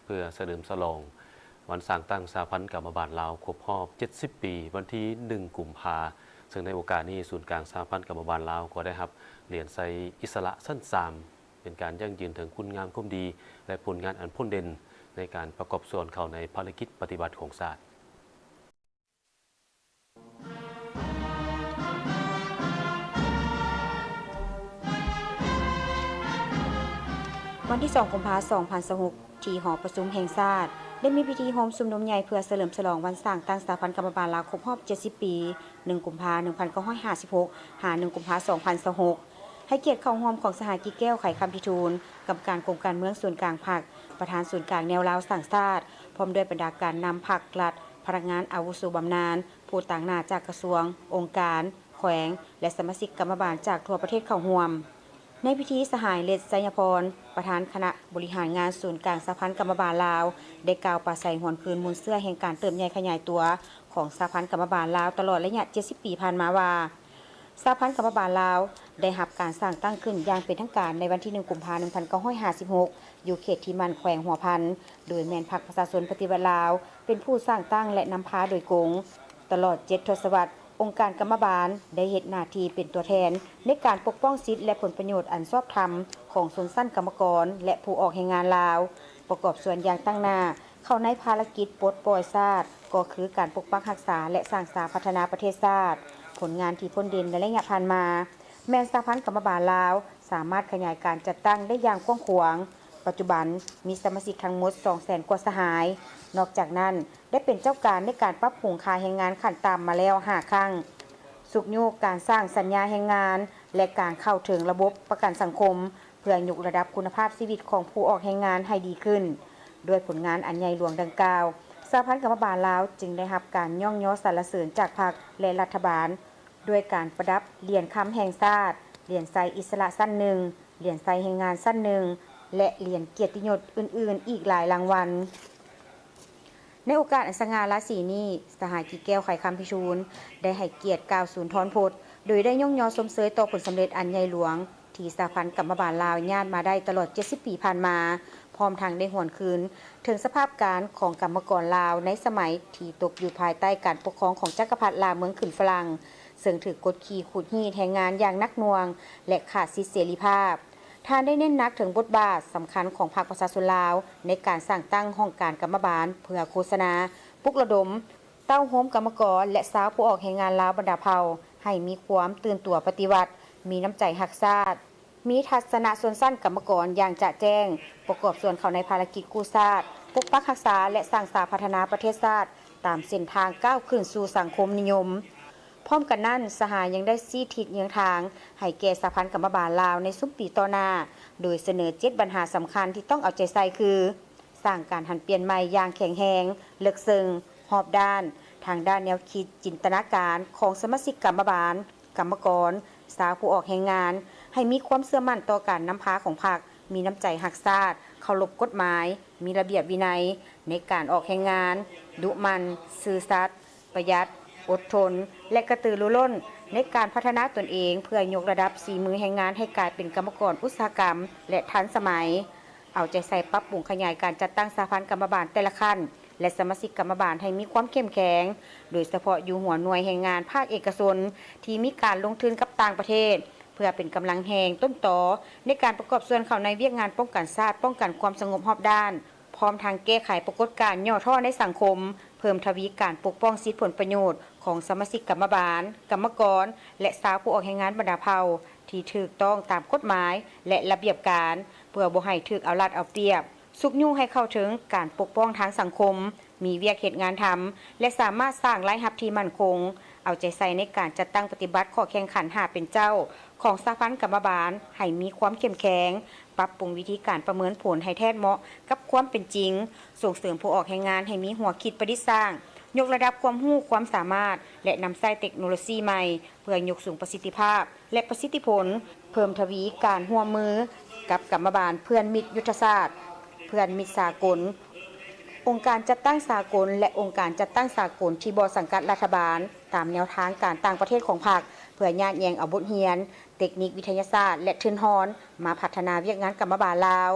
ເພື່ອສະເຫຼີມສະຫຼອງວັນສ້າງຕັ້ງສະຫະພັນກຳມະບານລາວຄົບຮອບເຈັດສິບປີ ວັນທີໜຶ່ງ ກຸມພາ, ເຊິ່ງໃນໂອກາດນີ້ ສູນກາງສະຫະພັນກຳມະບານລາວກໍໄດ້ຮັບຫຼຽນໄຊອິດສະຫຼະຊັ້ນສາມ ເປັນການຢັ້ງຢືນເຖິງຄຸນງາມຄວາມດີ ແລະ ຜົນງານອັນໂດດເດັ່ນໃນການປະກອບສ່ວນເຂົ້າໃນພາລະກິດປະຕິວັດຂອງຊາດ. ວັນທີສອງ ກຸມພາ ສອງພັນຊາວຫົກ ທີ່ຫໍປະຊຸມແຫ່ງຊາດ ໄດ້ມີພິທີໂຮມຊຸມນຸມໃຫຍ່ເພື່ອສະເຫຼີມສະຫຼອງວັນສ້າງຕັ້ງສະຫະພັນກຳມະບານລາວຄົບຮອບເຈັດສິບປີ ໜຶ່ງ ກຸມພາ ໜຶ່ງພັນເກົ້າຮ້ອຍຫ້າສິບຫົກ ຫາ ໜຶ່ງ ກຸມພາ ສອງພັນຊາວຫົກ ໃຫ້ກຽດເຂົ້າຮ່ວມຂອງສະຫາຍ ກິແກ້ວ ໄຂຄຳພິທູນ ກຳມະການກົມການເມືອງສູນກາງພັກ, ປະທານສູນກາງແນວລາວສ້າງຊາດ, ພ້ອມດ້ວຍບັນດາການນຳພັກລັດ, ພະນັກງານອາວຸໂສບຳນານ, ຜູ້ຕາງໜ້າຈາກກະຊວງ, ອົງການ, ແຂວງ ແລະ ສະມາຊິກກຳມະບານຈາກທົ່ວປະເທດເຂົ້າຮ່ວມ. ໃນພິທີ ສະຫາຍ ເລັດ ໄຊຍະພອນ ປະທານຄະນະບໍລິຫານງານສູນກາງສະຫະພັນກຳມະບານລາວ ໄດ້ກ່າວປາໄສຫວນຄືນມູນເຊື້ອແຫ່ງການເຕີບໃຫຍ່ຂະຫຍາຍຕົວຂອງສະຫະພັນກຳມະບານລາວຕະຫຼອດໄລຍະເຈັດສິບປີຜ່ານມາວ່າ, ສະຫະພັນກຳມະບານລາວໄດ້ຮັບການສ້າງຕັ້ງຂຶ້ນຢ່າງເປັນທາງການໃນວັນທີໜຶ່ງ ກຸມພາ ໜຶ່ງພັນເກົ້າຮ້ອຍຫ້າສິບຫົກ ຢູ່ເຂດທີ່ໝັ້ນ ແຂວງຫົວພັນ, ໂດຍແມ່ນພັກປະຊາຊົນປະຕິວັດລາວເປັນຜູ້ສ້າງຕັ້ງ ແລະ ນຳພາໂດຍກົງ. ຕະຫຼອດເຈັດທົດສະວັດ, ອົງການກຳມະບານໄດ້ເຮັດໜ້າທີ່ເປັນຕົວແທນໃນການປົກປ້ອງສິດ ແລະ ຜົນປະໂຫຍດອັນຊອບທຳຂອງຊົນຊັ້ນກຳມະກອນ ແລະ ຜູ້ອອກແຮງງານລາວ, ປະກອບສ່ວນຢ່າງຕັ້ງໜ້າເຂົ້າໃນພາລະກິດປົດປ່ອຍຊາດ ກໍຄືການປົກປັກຮັກສາ ແລະ ສ້າງສາພັດທະນາປະເທດຊາດ. ຜົນງານທີ່ພົ້ນເດັ່ນໃນໄລຍະຜ່ານມາ ແມ່ນສະຫະພັນກຳມະບານລາວສາມາດຂະຫຍາຍການຈັດຕັ້ງໄດ້ຢ່າງກວ້າງຂວາງ. ປັດຈຸບັນມີສະມາຊິກທັງໝົດສອງແສນກວ່າສະຫາຍ. ນອກຈາກນັ້ນ, ໄດ້ເປັນເຈົ້າການໃນການປັບປຸງຄ່າແຮງງານຂັ້ນຕ່ຳມາແລ້ວຫ້າຄັ້ງ, ຊຸກຍູ້ການສ້າງສັນຍາແຮງງານ ແລະ ການເຂົ້າເຖິງລະບົບປະກັນສັງຄົມ ເພື່ອຍົກລະດັບຄຸນນະພາບຊີວິດຂອງຜູ້ອອກແຮງງານໃຫ້ດີຂຶ້ນ. ດ້ວຍຜົນງານອັນໃຫຍ່ຫຼວງດັ່ງກ່າວ, ສະຫະພັນກຳມະບານລາວຈຶ່ງໄດ້ຮັບການຍ້ອງຍໍສັນລະເສີນຈາກພັກ ແລະ ລັດຖະບານ ດ້ວຍການປະດັບຫຼຽນຄຳແຫ່ງຊາດ, ຫຼຽນໄຊອິດສະຫຼະຊັ້ນໜຶ່ງ, ຫຼຽນໄຊແຮງງານຊັ້ນໜຶ່ງ ແລະ ຫຼຽນກຽດຕິຍົດອື່ນໆອີກຫຼາຍລາງວັນ. ໃນໂອກາດອັນສະຫງ່າລາສີນີ້, ສະຫາຍ ກິແກ້ວ ໄຂຄຳພິທູນ ໄດ້ໃຫ້ກຽດກ່າວສູນທອນພົດ ໂດຍໄດ້ຍ້ອງຍໍຊົມເຊີຍຕໍ່ຜົນສຳເລັດອັນໃຫຍ່ຫຼວງ ທີ່ສະຫະພັນກຳມະບານລາວຍາດມາໄດ້ຕະຫຼອດເຈັດສິບປີຜ່ານມາ, ພ້ອມທັງໄດ້ຫວນຄືນເຖິງສະພາບການຂອງກຳມະກອນລາວໃນສະໄໝທີ່ຕົກຢູ່ພາຍໃຕ້ການປົກຄອງຂອງຈັກກະພັດລ່າເມືອງຂຶ້ນຝຣັ່ງ, ເຊິ່ງຖືກກົດຂີ່ຂູດຮີດແຮງງານຢ່າງໜັກໜ່ວງ ແລະ ຂາດສິດເສລີພາບ. ທ່ານໄດ້ເນັ້ນໜັກເຖິງບົດບາດສຳຄັນຂອງພັກປະຊາຊົນລາວໃນການສ້າງຕັ້ງຫ້ອງການກຳມະບານເພື່ອໂຄສະນາ, ປຸກລະດົມ, ເຕົ້າໂຮມກຳມະກອນ ແລະ ຊາວຜູ້ອອກແຮງງານລາວບັນດາເຜົ່າ ໃຫ້ມີຄວາມຕື່ນຕົວປະຕິວັດ, ມີນ້ຳໃຈຮັກຊາດ, ມີທັດສະນະຊົນຊັ້ນກຳມະກອນຢ່າງຈະແຈ້ງ, ປະກອບສ່ວນເຂົ້າໃນພາລະກິດກູ້ຊາດ, ປົກປັກຮັກສາ ແລະ ສ້າງສາພັດທະນາປະເທດຊາດ ຕາມເສັ້ນທາງກ້າວຂຶ້ນສູ່ສັງຄົມນິຍົມ. ພ້ອມກັນນັ້ນ, ສະຫາຍຍັງໄດ້ຊີ້ທິດເຍືອງທາງໃຫ້ແກ່ສະຫະພັນກຳມະບານລາວໃນຊຸມປີຕໍ່ໜ້າ, ໂດຍສະເໜີເຈັດບັນຫາສຳຄັນທີ່ຕ້ອງເອົາໃຈໃສ່ຄື, ສ້າງການຫັນປ່ຽນໃໝ່ຢ່າງແຂງແຮງ, ເລິກເຊິ່ງ, ຮອບດ້ານ, ທາງດ້ານແນວຄິດ, ຈິນຕະນາການຂອງສະມາຊິກກຳມະບານ, ກຳມະກອນ, ຊາວຜູ້ອອກແຮງງານ, ໃຫ້ມີຄວາມເຊື່ອໝັ້ນຕໍ່ການນຳພາຂອງພັກ, ມີນ້ຳໃຈຮັກຊາດ, ເຄົາລົບກົດໝາຍ, ມີລະບຽບວິໄນໃນການອອກແຮງງານ, ດຸໝັ່ນ, ຊື່ສັດ, ປະຢັດ, ອົດທົນ ແລະ ກະຕືລືລົ້ນໃນການພັດທະນາຕົນເອງ ເພື່ອຍົກລະດັບສີມືແຮງງານໃຫ້ກາຍເປັນກຳມະກອນອຸດສາຫະກຳ ແລະ ທັນສະໄໝ. ເອົາໃຈໃສ່ປັບປຸງຂະຫຍາຍການຈັດຕັ້ງສະຫະພັນກຳມະບານແຕ່ລະຂັ້ນ ແລະ ສະມາຊິກກຳມະບານໃຫ້ມີຄວາມເຂັ້ມແຂງ, ໂດຍສະເພາະຢູ່ຫົວໜ່ວຍແຮງງານພາກເອກະຊົນທີ່ມີການລົງທຶນກັບຕ່າງປະເທດ, ເພື່ອເປັນກຳລັງແຮງຕົ້ນຕໍໃນການປະກອບສ່ວນເຂົ້າໃນວຽກງານປ້ອງກັນຊາດ, ປ້ອງກັນຄວາມສະຫງົບຮອບດ້ານ, ພ້ອມທັງແກ້ໄຂປາກົດການຫຍໍ້ທໍ້ໃນສັງຄົມ, ເພີ່ມທະວີການປົກປ້ອງສິດຜົນປະໂຫຍດຂອງສະມາຊິກກຳມະບານ, ກຳມະກອນ ແລະ ຊາວຜູ້ອອກແຮງງານບັນດາເຜົ່າ ທີ່ຖືກຕ້ອງຕາມກົດໝາຍ ແລະ ລະບຽບການ, ເພື່ອບໍ່ໃຫ້ຖືກເອົາລັດເອົາປຽບ, ຊຸກຍູ້ໃຫ້ເຂົ້າເຖິງການປົກປ້ອງທາງສັງຄົມ, ມີວຽກເຮັດງານທຳ ແລະ ສາມາດສ້າງລາຍຮັບທີ່ໝັ້ນຄົງ, ເອົາໃຈໃສ່ໃນການຈັດຕັ້ງປະຕິບັດຂໍ້ແຂ່ງຂັນຫ້າເປັນເຈົ້າຂອງສະຫະພັນກຳມະບານໃຫ້ມີຄວາມເຂັ້ມແຂງ, ປັບປຸງວິທີການປະເມີນຜົນໃຫ້ແທດເໝາະກັບຄວາມເປັນຈິງ, ສົ່ງເສີມຜູ້ອອກແຮງງານໃຫ້ມີຫົວຄິດປະດິດສ້າງ, ຍົກລະດັບຄວາມຮູ້ຄວາມສາມາດ ແລະ ນຳໃຊ້ເຕັກໂນໂລຊີໃໝ່ ເພື່ອຍົກສູງປະສິດທິພາບ ແລະ ປະສິດທິຜົນ, ເພີ່ມທະວີການຮ່ວມມືກັບກຳມະບານເພື່ອນມິດຍຸດທະສາດ, ເພື່ອນມິດສາກົນ, ອົງການຈັດຕັ້ງສາກົນ ແລະ ອົງການຈັດຕັ້ງສາກົນທີ່ບໍ່ສັງກັດລັດຖະບານ, ຕາມແນວທາງການຕ່າງປະເທດຂອງພັກ, ເພື່ອຍາດແຍງເອົາບົດຮຽນ, ເຕັກນິກວິທະຍາສາດ ແລະ ທຶນຮອນ ມາພັດທະນາວຽກງານກຳມະບານລາວ.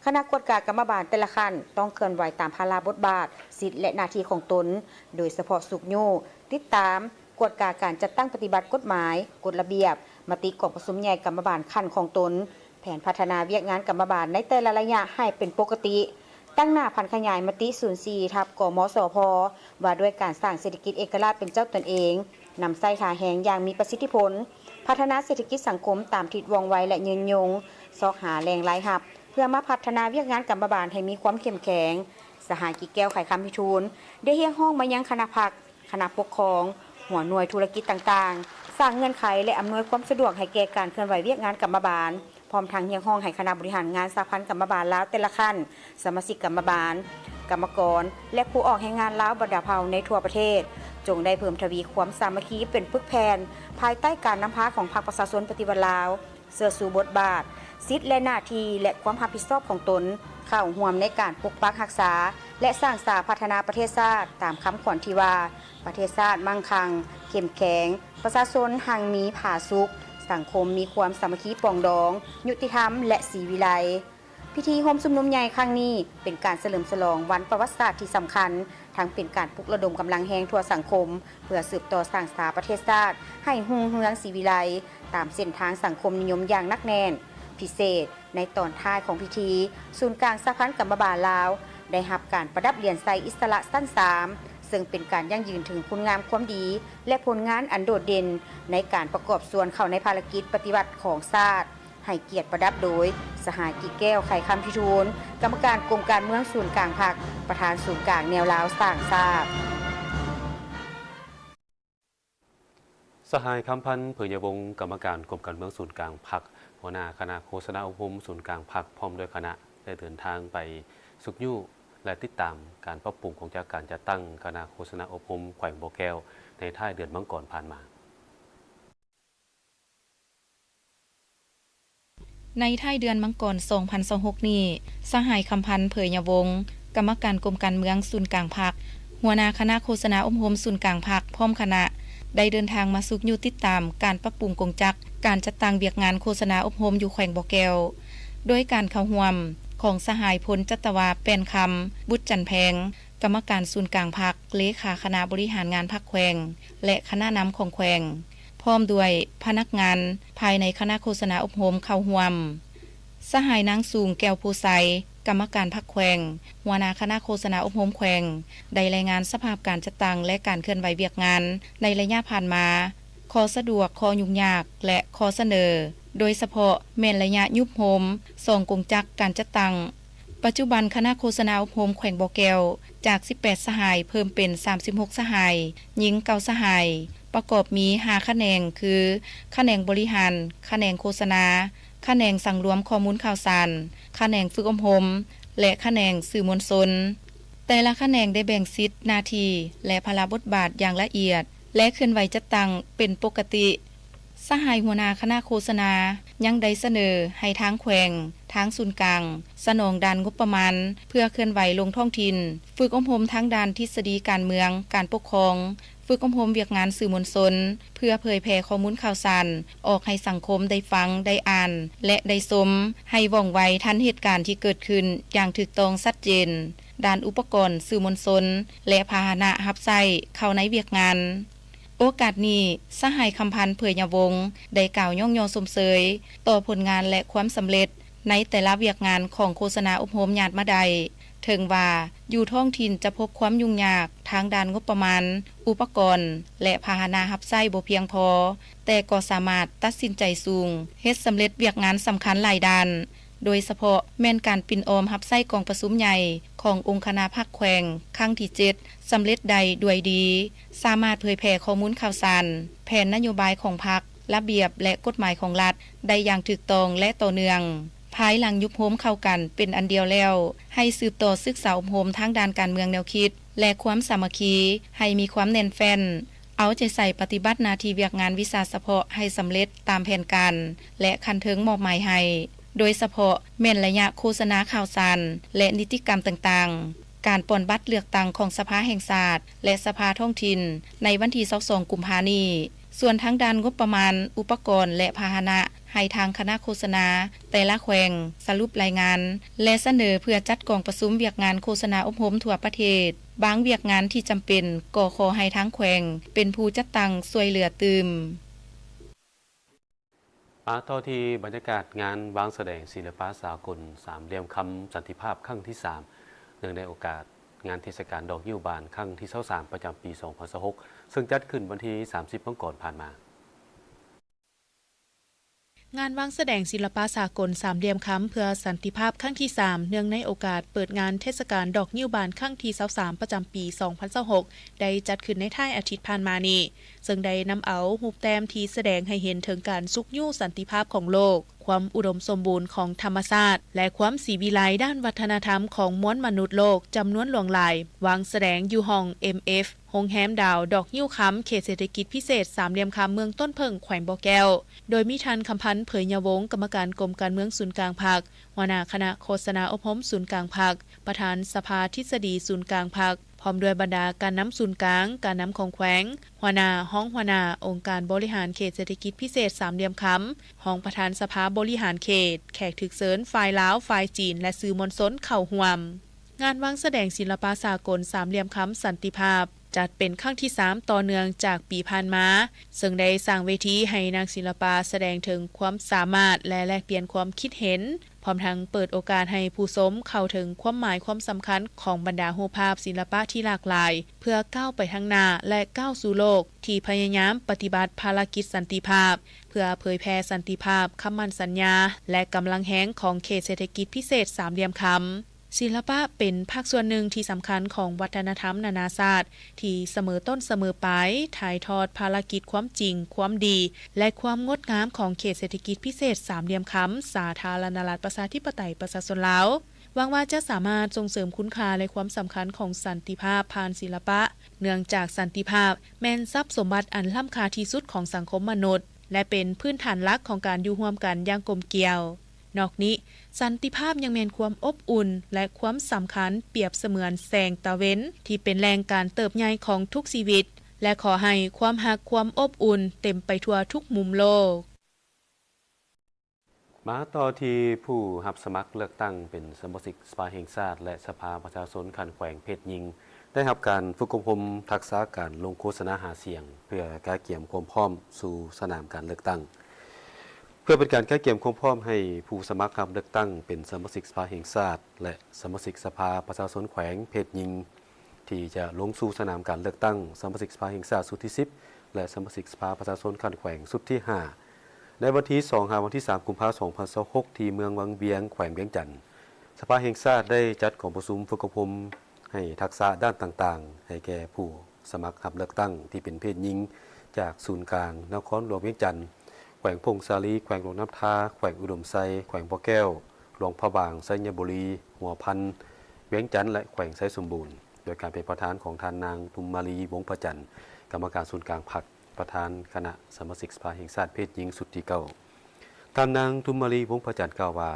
ຄະນະກວດກາກຳມະບານແຕ່ລະຂັ້ນຕ້ອງເຄື່ອນໄຫວຕາມພາລະບົດບາດ, ສິດ ແລະ ໜ້າທີ່ຂອງຕົນ, ໂດຍສະເພາະຊຸກຍູ້, ຕິດຕາມ, ກວດກາການຈັດຕັ້ງປະຕິບັດກົດໝາຍ, ກົດລະບຽບ, ມະຕິກອງປະຊຸມໃຫຍ່ກຳມະບານຂັ້ນຂອງຕົນ, ແຜນພັດທະນາວຽກງານກຳມະບານໃນແຕ່ລະໄລຍະໃຫ້ເປັນປົກກະຕິ, ຕັ້ງໜ້າຜັນຂະຫຍາຍມະຕິສູນສີ່ທັບ ກມສພ ວ່າດ້ວຍການສ້າງເສດຖະກິດເອກະລາດເປັນເຈົ້າຕົນເອງ, ນຳໃຊ້ທ່າແຮງຢ່າງມີປະສິດທິຜົນ, ພັດທະນາເສດຖະກິດສັງຄົມຕາມທິດວ່ອງໄວ ແລະ ຍືນຍົງ, ຊອກຫາແຫຼ່ງລາຍຮັບ ເພື່ອມາພັດທະນາວຽກງານກຳມະບານໃຫ້ມີຄວາມເຂັ້ມແຂງ. ສະຫາຍ ກິດແກ້ວ ໄຂຄຳພິທູນ ໄດ້ຮຽກຮ້ອງມາຍັງຄະນະພັກ, ຄະນະປົກຄອງ, ຫົວໜ່ວຍທຸລະກິດຕ່າງໆ, ສ້າງເງື່ອນໄຂ ແລະ ອຳນວຍຄວາມສະດວກໃຫ້ແກ່ການເຄື່ອນໄຫວວຽກງານກຳມະບານ, ພ້ອມທັງຮຽກຮ້ອງໃຫ້ຄະນະບໍລິຫານງານສະຫະພັນກຳມະບານລາວແຕ່ລະຂັ້ນ, ສະມາຊິກກຳມະບານ, ກຳມະກອນ ແລະ ຜູ້ອອກແຮງງານລາວບັນດາເຜົ່າໃນທົ່ວປະເທດ ຈົ່ງໄດ້ເພີ່ມທະວີຄວາມສາມັກຄີເປັນປຶກແຜ່ນ ພາຍໃຕ້ການນຳພາຂອງພັກປະຊາຊົນປະຕິວັດລາວ, ເຊື່ອຊູບົດບາດ, ສິດ ແລະ ໜ້າທີ່ ແລະ ຄວາມຮັບຜິດຊອບຂອງຕົນ ເຂົ້າຮ່ວມໃນການປົກປັກຮັກສາ ແລະ ສ້າງສາພັດທະນາປະເທດຊາດ ຕາມຄຳຂວັນທີ່ວ່າ ປະເທດຊາດມັ່ງຄັ່ງ, ເຂັ້ມແຂງ, ປະຊາຊົນຮັ່ງມີຜາສຸກ, ສັງຄົມມີຄວາມສາມັກຄີປອງດອງ, ຍຸຕິທຳ ແລະ ສີວິໄລ. ພິທີໂຮມຊຸມນຸມໃຫຍ່ຄັ້ງນີ້ ເປັນການສະເຫຼີມສະຫຼອງວັນປະຫວັດສາດທີ່ສຳຄັນ, ທັງເປັນການປຸກລະດົມກຳລັງແຮງທົ່ວສັງຄົມ ເພື່ອສືບຕໍ່ສ້າງສາປະເທດຊາດໃຫ້ຮຸ່ງເຮືອງສີວິໄລ ຕາມເສັ້ນທາງສັງຄົມນິຍົມຢ່າງໜັກແໜ້ນ. ພິເສດ, ໃນຕອນທ້າຍຂອງພິທີ, ສູນກາງສະຫະພັນກຳມະບານລາວ ໄດ້ຮັບການປະດັບຫຼຽນໄຊອິດສະຫຼະຊັ້ນສາມ ເຊິ່ງເປັນການຢັ້ງຢືນເຖິງຄຸນງາມຄວາມດີ ແລະ ຜົນງານອັນໂດດເດັ່ນໃນການປະກອບສ່ວນເຂົ້າໃນພາລະກິດປະຕິວັດຂອງຊາດ. ໃຫ້ກຽດປະດັບໂດຍ ສະຫາຍ ກິດແກ້ວ ໄຂຄຳພິທູນ ກຳມະການກົມການເມືອງສູນກາງພັກ, ປະທານສູນກາງແນວລາວສ້າງຊາດ. ສະຫາຍ ຄຳພັນ ເຜີຍຍະວົງ ກຳມະການກົມການເມືອງສູນກາງພັກ, ຫົວໜ້າຄະນະໂຄສະນາອົບຮົມສູນກາງພັກ ພ້ອມດ້ວຍຄະນະ ໄດ້ເດີນທາງໄປຊຸກຍູ້ ແລະ ຕິດຕາມການປັບປຸງກົງຈັກການຈັດຕັ້ງຄະນະໂຄສະນາອົບຮົມແຂວງບໍ່ແກ້ວ ໃນທ້າຍເດືອນມັງກອນຜ່ານມາ. ໃນທ້າຍເດືອນມັງກອນ ສອງພັນຊາວຫົກນີ້, ສະຫາຍ ຄຳພັນ ເຜີຍຍະວົງ ກຳມະການກົມການເມືອງສູນກາງພັກ, ຫົວໜ້າຄະນະໂຄສະນາອົບຮົມສູນກາງພັກ ພ້ອມຄະນະ ໄດ້ເດີນທາງມາຊຸກຍູ້ຕິດຕາມການປັບປຸງກົງຈັກການຈັດຕັ້ງວຽກງານໂຄສະນາອົບຮົມຢູ່ແຂວງບໍ່ແກ້ວ, ໂດຍການເຂົ້າຮ່ວມຂອງສະຫາຍ ພົນຈັດຕະວາ ແປ້ນຄຳ ບຸດຈັນແພງ ກຳມະການສູນກາງພັກ, ເລຂາຄະນະບໍລິຫານງານພັກແຂວງ ແລະ ຄະນະນຳຂອງແຂວງ, ພ້ອມດ້ວຍພະນັກງານພາຍໃນຄະນະໂຄສະນາອົບຮົມເຂົ້າຮ່ວມ. ສະຫາຍ ນາງສູງ ແກ້ວພູໄຊ ກຳມະການພັກແຂວງ, ຫົວໜ້າຄະນະໂຄສະນາອົບຮົມແຂວງ ໄດ້ລາຍງານສະພາບການຈັດຕັ້ງ ແລະ ການເຄື່ອນໄຫວວຽກງານໃນໄລຍະຜ່ານມາ, ຂໍ້ສະດວກ, ຂໍ້ຫຍຸ້ງຍາກ ແລະ ຂໍ້ສະເໜີ, ໂດຍສະເພາະແມ່ນໄລຍະຍຸບໂຮມສອງກົງຈັກການຈັດຕັ້ງ. ປັດຈຸບັນຄະນະໂຄສະນາອົບຮົມແຂວງບໍ່ແກ້ວ ຈາກສິບແປດສະຫາຍ ເພີ່ມເປັນສາມສິບຫົກສະຫາຍ, ຍິງເກົ້າສະຫາຍ, ປະກອບມີຫ້າຂະແໜງ ຄື ຂະແໜງບໍລິຫານ, ຂະແໜງໂຄສະນາ, ຂະແໜງສັງລວມຂໍ້ມູນຂ່າວສານ, ຂະແໜງຝຶກອົບຮົມ ແລະ ຂະແໜງສື່ມວນຊົນ. ແຕ່ລະຂະແໜງໄດ້ແບ່ງສິດ, ໜ້າທີ່ ແລະ ພາລະບົດບາດຢ່າງລະອຽດ ແລະ ເຄື່ອນໄຫວຈັດຕັ້ງເປັນປົກກະຕິ. ສະຫາຍຫົວໜ້າຄະນະໂຄສະນາຍັງໄດ້ສະເໜີໃຫ້ທາງແຂວງ, ທາງສູນກາງ ສະໜອງດ້ານງົບປະມານ ເພື່ອເຄື່ອນໄຫວລົງທ້ອງຖິ່ນ, ຝຶກອົບຮົມທາງດ້ານທິດສະດີການເມືອງ, ການປົກຄອງ, ຝຶກອົບຮົມວຽກງານສື່ມວນຊົນ ເພື່ອເຜີຍແຜ່ຂໍ້ມູນຂ່າວສານອອກໃຫ້ສັງຄົມໄດ້ຟັງ, ໄດ້ອ່ານ ແລະ ໄດ້ຊົມ ໃຫ້ວ່ອງໄວທັນເຫດການທີ່ເກີດຂຶ້ນຢ່າງຖືກຕ້ອງຊັດເຈນ, ດ້ານອຸປະກອນສື່ມວນຊົນ ແລະ ພາຫະນະຮັບໃຊ້ເຂົ້າໃນວຽກງານ. ໂອກາດນີ້, ສະຫາຍ ຄຳພັນ ເຜີຍຍະວົງ ໄດ້ກ່າວຍ້ອງຍໍຊົມເຊີຍຕໍ່ຜົນງານ ແລະ ຄວາມສຳເລັດໃນແຕ່ລະວຽກງານຂອງໂຄສະນາອົບຮົມຍາດມາໄດ້, ເຖິງວ່າຢູ່ທ້ອງຖິ່ນຈະພົບຄວາມຫຍຸ້ງຍາກທາງດ້ານງົບປະມານ, ອຸປະກອນ ແລະ ພາຫະນະຮັບໃຊ້ບໍ່ພຽງພໍ, ແຕ່ກໍສາມາດຕັດສິນໃຈສູງ, ເຮັດສຳເລັດວຽກງານສຳຄັນຫຼາຍດ້ານ. ໂດຍສະເພາະແມ່ນການປິ່ນອ້ອມຮັບໃຊ້ກອງປະຊຸມໃຫຍ່ຂອງອົງຄະນະພັກແຂວງຄັ້ງທີເຈັດ ສຳເລັດໄດ້ດ້ວຍດີ, ສາມາດເຜີຍແຜ່ຂໍ້ມູນຂ່າວສານ, ແຜນນະໂຍບາຍຂອງພັກ, ລະບຽບ ແລະ ກົດໝາຍຂອງລັດໄດ້ຢ່າງຖືກຕ້ອງ ແລະ ຕໍ່ເນື່ອງ. ພາຍຫຼັງຍຸບໂຮມເຂົ້າກັນເປັນອັນດຽວແລ້ວ, ໃຫ້ສືບຕໍ່ສຶກສາອົບຮົມທາງດ້ານການເມືອງແນວຄິດ ແລະ ຄວາມສາມັກຄີໃຫ້ມີຄວາມແໜ້ນແຟ້ນ, ເອົາໃຈໃສ່ປະຕິບັດໜ້າທີ່ວຽກງານວິຊາສະເພາະໃຫ້ສຳເລັດຕາມແຜນການ ແລະ ຂັ້ນເທິງມອບໝາຍໃຫ້, ໂດຍສະເພາະແມ່ນໄລຍະໂຄສະນາຂ່າວສານ ແລະ ນິຕິກຳຕ່າງໆ, ການປ່ອນບັດເລືອກຕັ້ງຂອງສະພາແຫ່ງຊາດ ແລະ ສະພາທ້ອງຖິ່ນໃນວັນທີຊາວສອງ ກຸມພານີ້. ສ່ວນທາງດ້ານງົບປະມານ, ອຸປະກອນ ແລະ ພາຫະນະ ໃຫ້ທາງຄະນະໂຄສະນາແຕ່ລະແຂວງສະຫຼຸບລາຍງານ ແລະ ສະເໜີເພື່ອຈັດກອງປະຊຸມວຽກງານໂຄສະນາອົບຮົມທົ່ວປະເທດ. ບາງວຽກງານທີ່ຈຳເປັນກໍຂໍໃຫ້ທາງແຂວງເປັນຜູ້ຈັດຕັ້ງຊ່ວຍເຫຼືອຕື່ມ. ມາຕໍ່ທີ່ບັນຍາກາດງານວາງສະແດງສິລະປະສາກົນສາມຫຼ່ຽມຄຳສັນຕິພາບຄັ້ງທີສາມ ເນື່ອງໃນໂອກາດງານເທດສະການດອກງິ້ວບານຄັ້ງທີຊາວສາມ ປະຈຳປີສອງພັນຊາວຫົກ ເຊິ່ງຈັດຂຶ້ນວັນທີສາມສິບມັງກອນຜ່ານມາ. ງານວາງສະແດງສິລະປະສາກົນສາມຫຼ່ຽມຄຳເພື່ອສັນຕິພາບຄັ້ງທີສາມ ເນື່ອງໃນໂອກາດເປີດງານເທດສະການດອກງິ້ວບານຄັ້ງທີຊາວສາມ ປະຈຳປີສອງພັນຊາວຫົກ ໄດ້ຈັດຂຶ້ນໃນທ້າຍອາທິດຜ່ານມານີ້ ເຊິ່ງໄດ້ນຳເອົາຮູບແຕ້ມທີ່ສະແດງໃຫ້ເຫັນເຖິງການຊຸກຍູ້ສັນຕິພາບຂອງໂລກ, ຄວາມອຸດົມສົມບູນຂອງທຳມະຊາດ ແລະ ຄວາມສີວິໄລດ້ານວັດທະນະທຳຂອງມວນມະນຸດໂລກຈຳນວນຫຼວງຫຼາຍ ວາງສະແດງຢູ່ຫ້ອງ ເອັມເອັຟ ໂຮງແຮມດາວດອກງິ້ວຄຳ ເຂດເສດຖະກິດພິເສດສາມຫຼ່ຽມຄຳເມືອງຕົ້ນເຜິ້ງ ແຂວງບໍ່ແກ້ວ ໂດຍມີທ່ານ ຄຳພັນ ເຜີຍຍາວົງ ກຳມະການກົມການເມືອງສູນກາງພັກ, ຫົວໜ້າຄະນະໂຄສະນາອົບຮົມສູນກາງພັກ, ປະທານສະພາທິດສະດີສູນກາງພັກ, ພ້ອມດ້ວຍບັນດາການນຳສູນກາງ, ການນຳຂອງແຂວງ, ຫົວໜ້າ, ຮອງຫົວໜ້າອົງການບໍລິຫານເຂດເສດຖະກິດພິເສດສາມຫຼ່ຽມຄຳ, ຮອງປະທານສະພາບໍລິຫານເຂດ, ແຂກຖືກເຊີນຝ່າຍລາວ, ຝ່າຍຈີນ ແລະ ສື່ມວນຊົນເຂົ້າຮ່ວມ. ງານວາງສະແດງສິລະປະສາກົນສາມຫຼ່ຽມຄຳສັນຕິພາບ ຈັດເປັນຄັ້ງທີສາມຕໍ່ເນື່ອງຈາກປີຜ່ານມາ, ເຊິ່ງໄດ້ສ້າງເວທີໃຫ້ນັກສິລະປະສະແດງເຖິງຄວາມສາມາດ ແລະ ແລກປ່ຽນຄວາມຄິດເຫັນ, ພ້ອມທັງເປີດໂອກາດໃຫ້ຜູ້ຊົມເຂົ້າເຖິງຄວາມໝາຍຄວາມສຳຄັນຂອງບັນດາຮູບພາບສິລະປະທີ່ຫຼາກຫຼາຍ ເພື່ອກ້າວໄປທາງໜ້າ ແລະ ກ້າວສູ່ໂລກທີ່ພະຍາຍາມປະຕິບັດພາລະກິດສັນຕິພາບ ເພື່ອເຜີຍແຜ່ສັນຕິພາບ, ຄຳໝັ້ນສັນຍາ ແລະ ກຳລັງແຮງຂອງເຂດເສດຖະກິດພິເສດສາມຫຼ່ຽມຄຳ. ສິລະປະເປັນພາກສ່ວນໜຶ່ງທີ່ສຳຄັນຂອງວັດທະນະທຳນານາຊາດ ທີ່ສະເໝີຕົ້ນສະເໝີປາຍ ຖ່າຍທອດພາລະກິດຄວາມຈິງ, ຄວາມດີ ແລະ ຄວາມງົດງາມຂອງເຂດເສດຖະກິດພິເສດສາມຫຼ່ຽມຄຳ ສາທາລະນະລັດປະຊາທິປະໄຕປະຊາຊົນລາວ. ຫວັງວ່າຈະສາມາດສົ່ງເສີມຄຸນຄ່າ ແລະ ຄວາມສຳຄັນຂອງສັນຕິພາບຜ່ານສິລະປະ, ເນື່ອງຈາກສັນຕິພາບແມ່ນຊັບສົມບັດອັນລ້ຳຄ່າທີ່ສຸດຂອງສັງຄົມມະນຸດ ແລະ ເປັນພື້ນຖານຫຼັກຂອງການຢູ່ຮ່ວມກັນຢ່າງກົມກຽວ. ນອກນີ້, ສັນຕິພາບຍັງແມ່ນຄວາມອົບອຸ່ນ ແລະ ຄວາມສຳຄັນປຽບສະເໝືອນແສງຕາເວັນ ທີ່ເປັນແຫຼ່ງການເຕີບໃຫຍ່ຂອງທຸກຊີວິດ ແລະ ຂໍໃຫ້ຄວາມຮັກຄວາມອົບອຸ່ນເຕັມໄປທົ່ວທຸກມຸມໂລກ. ມາຕໍ່ທີ່ຜູ້ຮັບສະໝັກເລືອກຕັ້ງເປັນສະມາຊິກສະພາແຫ່ງຊາດ ແລະ ສະພາປະຊາຊົນຂັ້ນແຂວງເພດຍິງ ໄດ້ຮັບການຝຶກອົບຮົມທັກສະການລົງໂຄສະນາຫາສຽງ ເພື່ອກະກຽມຄວາມພ້ອມສູ່ສະໜາມການເລືອກຕັ້ງ. ເພື່ອເປັນການກະກຽມຄວາມພ້ອມໃຫ້ຜູ້ສະໝັກຮັບເລືອກຕັ້ງເປັນສະມາຊິກສະພາແຫ່ງຊາດ ແລະ ສະມາຊິກສະພາປະຊາຊົນແຂວງເພດຍິງ ທີ່ຈະລົງສູ່ສະໜາມການເລືອກຕັ້ງສະມາຊິກສະພາແຫ່ງຊາດຊຸດທີສິບ ແລະ ສະມາຊິກສະພາປະຊາຊົນຂັ້ນແຂວງຊຸດທີຫ້າ ໃນວັນທີສອງຫາວັນທີສາມ ກຸມພາ ສອງພັນຊາວຫົກ ທີ່ເມືອງວັງວຽງ ແຂວງວຽງຈັນ. ສະພາແຫ່ງຊາດໄດ້ຈັດກອງປະຊຸມຝຶກອົບຮົມໃຫ້ທັກສະດ້ານຕ່າງໆ ໃຫ້ແກ່ຜູ້ສະໝັກຮັບເລືອກຕັ້ງທີ່ເປັນເພດຍິງ ຈາກສູນກາງນະຄອນຫຼວງວຽງຈັນ, ແຂວງຜົ້ງສາລີ, ແຂວງຫຼວງນ້ຳທາ, ແຂວງອຸດົມໄຊ, ແຂວງບໍ່ແກ້ວ, ຫຼວງພະບາງ, ໄຊຍະບູລີ, ຫົວພັນ, ວຽງຈັນ ແລະ ແຂວງໄຊສົມບູນ ໂດຍການເປັນປະທານຂອງທ່ານນາງ ທຸມມາລີ ວົງພະຈັນ, ກຳມະການສູນກາງພັກ, ປະທານຄະນະສະມາຊິກສະພາແຫ່ງຊາດເພດຍິງຊຸດທີເກົ້າ. ທ່ານນາງ ທຸມມາລີ ວົງພະຈັນ ກ່າວວ່າ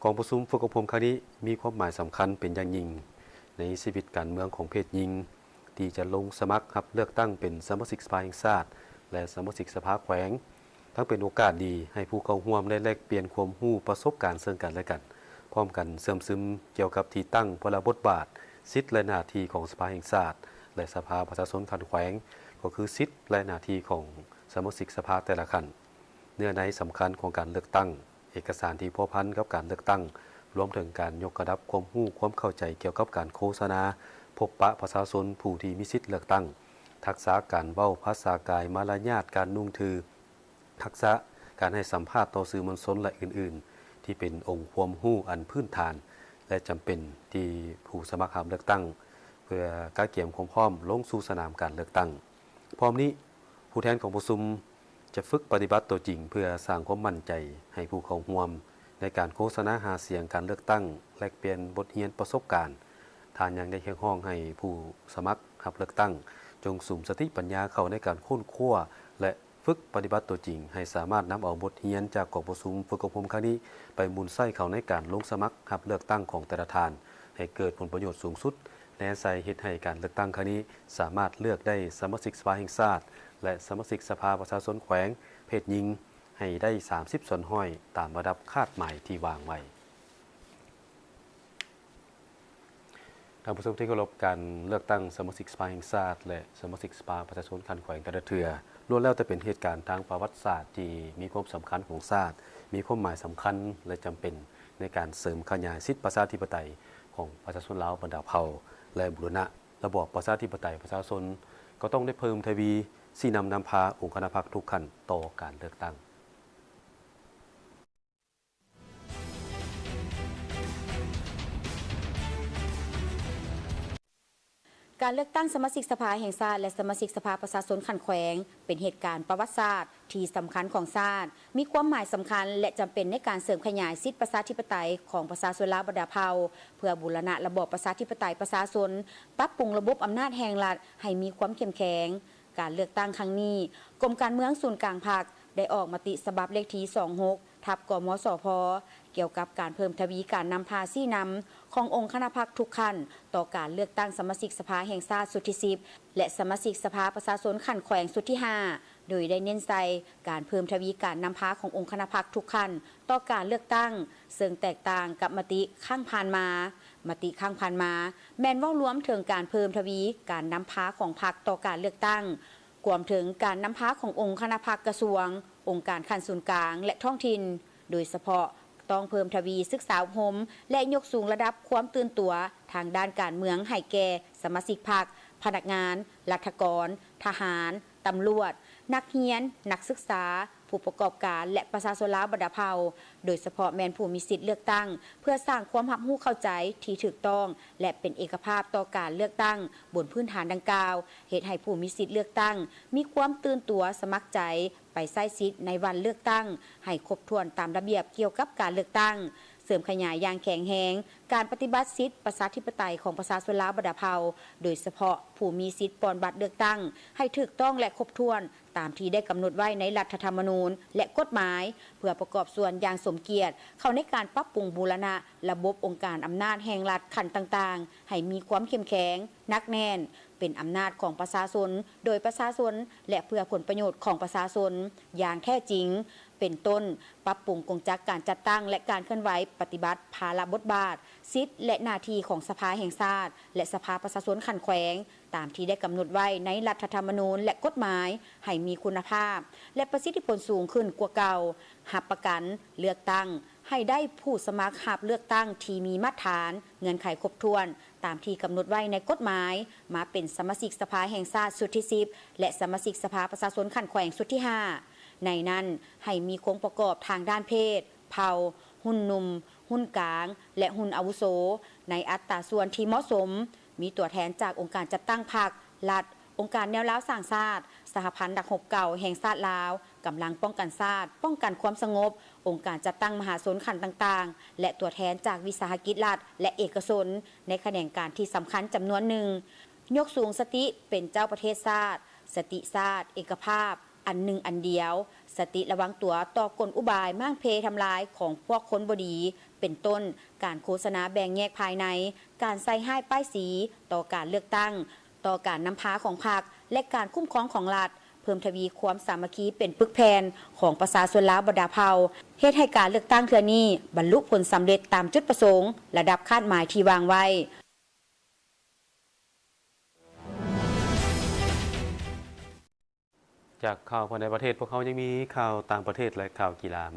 ກອງປະຊຸມຝຶກອົບຮົມຄັ້ງນີ້ມີຄວາມໝາຍສຳຄັນເປັນຢ່າງຍິ່ງໃນຊີວິດການເມືອງຂອງເພດຍິງ ທີ່ຈະລົງສະໝັກຮັບເລືອກຕັ້ງເປັນສະມາຊິກສະພາແຫ່ງຊາດ ແລະ ສະມາຊິກສະພາແຂວງ, ທັງເປັນໂອກາດດີໃຫ້ຜູ້ເຂົ້າຮ່ວມໄດ້ແລກປ່ຽນຄວາມຮູ້ປະສົບການເຊິ່ງກັນ ແລະ ກັນ, ພ້ອມກັນເຊື່ອມຊຶມກ່ຽວກັບທີ່ຕັ້ງ, ພາລະບົດບາດ, ສິດ ແລະ ໜ້າທີ່ຂອງສະພາແຫ່ງຊາດ ແລະ ສະພາປະຊາຊົນຂັ້ນແຂວງ, ກໍຄືສິດ ແລະ ໜ້າທີ່ຂອງສະມາຊິກສະພາແຕ່ລະຂັ້ນ, ເນື້ອໃນສຳຄັນຂອງການເລືອກຕັ້ງ, ເອກະສານທີ່ພົວພັນກັບການເລືອກຕັ້ງ, ລວມເຖິງການຍົກລະດັບຄວາມຮູ້ຄວາມເຂົ້າໃຈກ່ຽວກັບການໂຄສະນາ, ພົບປະປະຊາຊົນຜູ້ທີ່ມີສິດເລືອກຕັ້ງ, ທັກສະການເວົ້າ, ພາສາກາຍ, ມາລະຍາດການນຸ່ງຖື, ທັກສະການໃຫ້ສຳພາດຕໍ່ສື່ມວນຊົນ ແລະ ອື່ນໆ ທີ່ເປັນອົງຄວາມຮູ້ອັນພື້ນຖານ ແລະ ຈຳເປັນທີ່ຜູ້ສະໝັກຮັບເລືອກຕັ້ງ ເພື່ອກະກຽມຄວາມພ້ອມລົງສູ່ສະໜາມການເລືອກຕັ້ງ. ພ້ອມນີ້, ຜູ້ແທນກອງປະຊຸມຈະຝຶກປະຕິບັດຕົວຈິງ ເພື່ອສ້າງຄວາມໝັ້ນໃຈໃຫ້ຜູ້ເຂົ້າຮ່ວມໃນການໂຄສະນາຫາສຽງການເລືອກຕັ້ງ, ແລກປ່ຽນບົດຮຽນປະສົບການ. ທ່ານຍັງໄດ້ຮຽກຮ້ອງໃຫ້ຜູ້ສະໝັກຮັບເລືອກຕັ້ງ ຈົ່ງສຸມສະຕິປັນຍາເຂົ້າໃນການຄົ້ນຄວ້າ ແລະ ຝຶກປະຕິບັດຕົວຈິງ ໃຫ້ສາມາດນຳເອົາບົດຮຽນຈາກກອງປະຊຸມຝຶກອົບຮົມຄັ້ງນີ້ ໄປໝູນໃຊ້ເຂົ້າໃນການລົງສະໝັກຮັບເລືອກຕັ້ງຂອງແຕ່ລະທ່ານ ໃຫ້ເກີດຜົນປະໂຫຍດສູງສຸດ, ແນໃສ່ເຮັດໃຫ້ການເລືອກຕັ້ງຄັ້ງນີ້ສາມາດເລືອກໄດ້ສະມາຊິກສະພາແຫ່ງຊາດ ແລະ ສະມາຊິກສະພາປະຊາຊົນແຂວງເພດຍິງ ໃຫ້ໄດ້ສາມສິບສ່ວນຮ້ອຍຕາມລະດັບຄາດໝາຍທີ່ວາງໄວ້. ທ່ານຜູ້ຊົມທີ່ເຄົາລົບ, ການເລືອກຕັ້ງສະມາຊິກສະພາແຫ່ງຊາດ ແລະ ສະມາຊິກສະພາປະຊາຊົນຂັ້ນແຂວງແຕ່ລະເທື່ອ ລ້ວນແລ້ວແຕ່ເປັນເຫດການທາງປະຫວັດສາດທີ່ມີຄວາມສຳຄັນຂອງຊາດ, ມີຄວາມໝາຍສຳຄັນ ແລະ ຈຳເປັນໃນການເສີມຂະຫຍາຍສິດປະຊາທິປະໄຕຂອງປະຊາຊົນລາວບັນດາເຜົ່າ ແລະ ບູລະນະລະບອບປະຊາທິປະໄຕປະຊາຊົນ ກໍຕ້ອງໄດ້ເພີ່ມທະວີຊີ້ນຳນຳພາອົງຄະນະພັກທຸກຂັ້ນຕໍ່ການເລືອກຕັ້ງ. ການເລືອກຕັ້ງສະມາຊິກສະພາແຫ່ງຊາດ ແລະ ສະມາຊິກສະພາປະຊາຊົນຂັ້ນແຂວງ ເປັນເຫດການປະຫວັດສາດທີ່ສຳຄັນຂອງຊາດ, ມີຄວາມໝາຍສຳຄັນ ແລະ ຈຳເປັນໃນການເສີມຂະຫຍາຍສິດປະຊາທິປະໄຕຂອງປະຊາຊົນລາວບັນດາເຜົ່າ ເພື່ອບູລະນະລະບອບປະຊາທິປະໄຕປະຊາຊົນ, ປັບປຸງລະບົບອຳນາດແຫ່ງລັດໃຫ້ມີຄວາມເຂັ້ມແຂງ. ການເລືອກຕັ້ງຄັ້ງນີ້, ກົມການເມືອງສູນກາງພັກ ໄດ້ອອກມະຕິສະບັບເລກທີສອງຫົກ ທັບ ກມສພ ກ່ຽວກັບການເພີ່ມທະວີການນຳພາຊີ້ນຳຂອງອົງຄະນະພັກທຸກຂັ້ນ ຕໍ່ການເລືອກຕັ້ງສະມາຊິກສະພາແຫ່ງຊາດຊຸດທີສິບ ແລະ ສະມາຊິກສະພາປະຊາຊົນຂັ້ນແຂວງຊຸດທີຫ້າ ໂດຍໄດ້ເນັ້ນໃສ່ການເພີ່ມທະວີການນຳພາຂອງອົງຄະນະພັກທຸກຂັ້ນຕໍ່ການເລືອກຕັ້ງ, ເຊິ່ງແຕກຕ່າງກັບມະຕິຄັ້ງຜ່ານມາ. ມະຕິຄັ້ງຜ່ານມາ ແມ່ນເວົ້າລວມເຖິງການເພີ່ມທະວີການນຳພາຂອງພັກຕໍ່ການເລືອກຕັ້ງ, ກວມເຖິງການນຳພາຂອງອົງຄະນະພັກກະຊວງ, ອົງການຂັ້ນສູນກາງ ແລະ ທ້ອງຖິ່ນ, ໂດຍສະເພາະຕ້ອງເພີ່ມທະວີສຶກສາອົບຮົມ ແລະ ຍົກສູງລະດັບຄວາມຕື່ນຕົວທາງດ້ານການເມືອງໃຫ້ແກ່ສະມາຊິກພັກ, ພະນັກງານ, ລັດຖະກອນ, ທະຫານ, ຕຳຫຼວດ, ນັກຮຽນ, ນັກສຶກສາ, ຜູ້ປະກອບການ ແລະ ປະຊາຊົນລາວບັນດາເຜົ່າ, ໂດຍສະເພາະແມ່ນຜູ້ມີສິດເລືອກຕັ້ງ ເພື່ອສ້າງຄວາມຮັບຮູ້ເຂົ້າໃຈທີ່ຖືກຕ້ອງ ແລະ ເປັນເອກະພາບຕໍ່ການເລືອກຕັ້ງບົນພື້ນຖານດັ່ງກ່າວ, ເຮັດໃຫ້ຜູ້ມີສິດເລືອກຕັ້ງມີຄວາມຕື່ນຕົວສະໝັກໃຈໄປໃຊ້ສິດໃນວັນເລືອກຕັ້ງໃຫ້ຄົບຖ້ວນຕາມລະບຽບກ່ຽວກັບການເລືອກຕັ້ງ, ເສີມຂະຫຍາຍຢ່າງແຂງແຮງການປະຕິບັດສິດປະຊາທິປະໄຕຂອງປະຊາຊົນລາວບັນດາເຜົ່າ, ໂດຍສະເພາະຜູ້ມີສິດປ່ອນບັດເລືອກຕັ້ງໃຫ້ຖືກຕ້ອງ ແລະ ຄົບຖ້ວນ ຕາມທີ່ໄດ້ກຳນົດໄວ້ໃນລັດຖະທຳມະນູນ ແລະ ກົດໝາຍ ເພື່ອປະກອບສ່ວນຢ່າງສົມກຽດເຂົ້າໃນການປັບປຸງບູລະນະລະບົບອົງການອຳນາດແຫ່ງລັດຂັ້ນຕ່າງໆ ໃຫ້ມີຄວາມເຂັ້ມແຂງ, ໜັກແໜ້ນ, ເປັນອຳນາດຂອງປະຊາຊົນ, ໂດຍປະຊາຊົນ ແລະ ເພື່ອຜົນປະໂຫຍດຂອງປະຊາຊົນຢ່າງແທ້ຈິງ, ເປັນຕົ້ນ ປັບປຸງກົງຈັກການຈັດຕັ້ງ ແລະ ການເຄື່ອນໄຫວປະຕິບັດພາລະບົດບາດ, ສິດ ແລະ ໜ້າທີ່ຂອງສະພາແຫ່ງຊາດ ແລະ ສະພາປະຊາຊົນຂັ້ນແຂວງ ຕາມທີ່ໄດ້ກຳນົດໄວ້ໃນລັດຖະທຳມະນູນ ແລະ ກົດໝາຍ ໃຫ້ມີຄຸນນະພາບ ແລະ ປະສິດທິຜົນສູງຂຶ້ນກວ່າເກົ່າ, ຮັບປະກັນເລືອກຕັ້ງໃຫ້ໄດ້ຜູ້ສະໝັກຮັບເລືອກຕັ້ງທີ່ມີມາດຖານ, ເງື່ອນໄຂຄົບຖ້ວນ ຕາມທີ່ກຳນົດໄວ້ໃນກົດໝາຍ ມາເປັນສະມາຊິກສະພາແຫ່ງຊາດຊຸດທີສິບ ແລະ ສະມາຊິກສະພາປະຊາຊົນຂັ້ນແຂວງຊຸດທີຫ້າ. ໃນນັ້ນ ໃຫ້ມີໂຄງປະກອບທາງດ້ານເພດ, ເຜົ່າ, ຮຸ່ນໜຸ່ມ, ຮຸ່ນກາງ ແລະ ຮຸ່ນອາວຸໂສ ໃນອັດຕາສ່ວນທີ່ເໝາະສົມ, ມີຕົວແທນຈາກອົງການຈັດຕັ້ງພັກ, ລັດ, ອົງການແນວລາວສ້າງຊາດ, ສະຫະພັນນັກຮົບເກົ່າແຫ່ງຊາດລາວ, ກຳລັງປ້ອງກັນຊາດ, ປ້ອງກັນຄວາມສະຫງົບ, ອົງການຈັດຕັ້ງມະຫາຊົນຂັ້ນຕ່າງໆ ແລະ ຕົວແທນຈາກວິສາຫະກິດລັດ ແລະ ເອກະຊົນ ໃນຂະແໜງການທີ່ສຳຄັນຈຳນວນໜຶ່ງ. ຍົກສູງສະຕິເປັນເຈົ້າປະເທດຊາດ, ສະຕິຊາດ, ເອກະພາບ, ອັນໜຶ່ງອັນດຽວ, ສະຕິລະວັງຕົວຕໍ່ກົນອຸບາຍມ້າງເພທຳລາຍຂອງພວກຄົນບໍ່ດີ ເປັນຕົ້ນ ການໂຄສະນາແບ່ງແຍກພາຍໃນ, ການໃສ່ຮ້າຍປ້າຍສີຕໍ່ການເລືອກຕັ້ງ, ຕໍ່ການນຳພາຂອງພັກ ແລະ ການຄຸ້ມຄອງຂອງລັດ, ເພີ່ມທະວີຄວາມສາມັກຄີເປັນປຶກແຜ່ນຂອງປະຊາຊົນລາວບັນດາເຜົ່າ, ເຮັດໃຫ້ການເລືອກຕັ້ງເທື່ອນີ້ບັນລຸຜົນສຳເລັດຕາມຈຸດປະສົງ, ລະດັບຄາດໝາຍທີ່ວາງໄວ້. ຈາກຂ່າວພາຍໃນປະເທດ, ພວກເຮົາຍັງມີຂ່າວຕ່າງປະເທດ ແລະ ຂ່າວກິລາ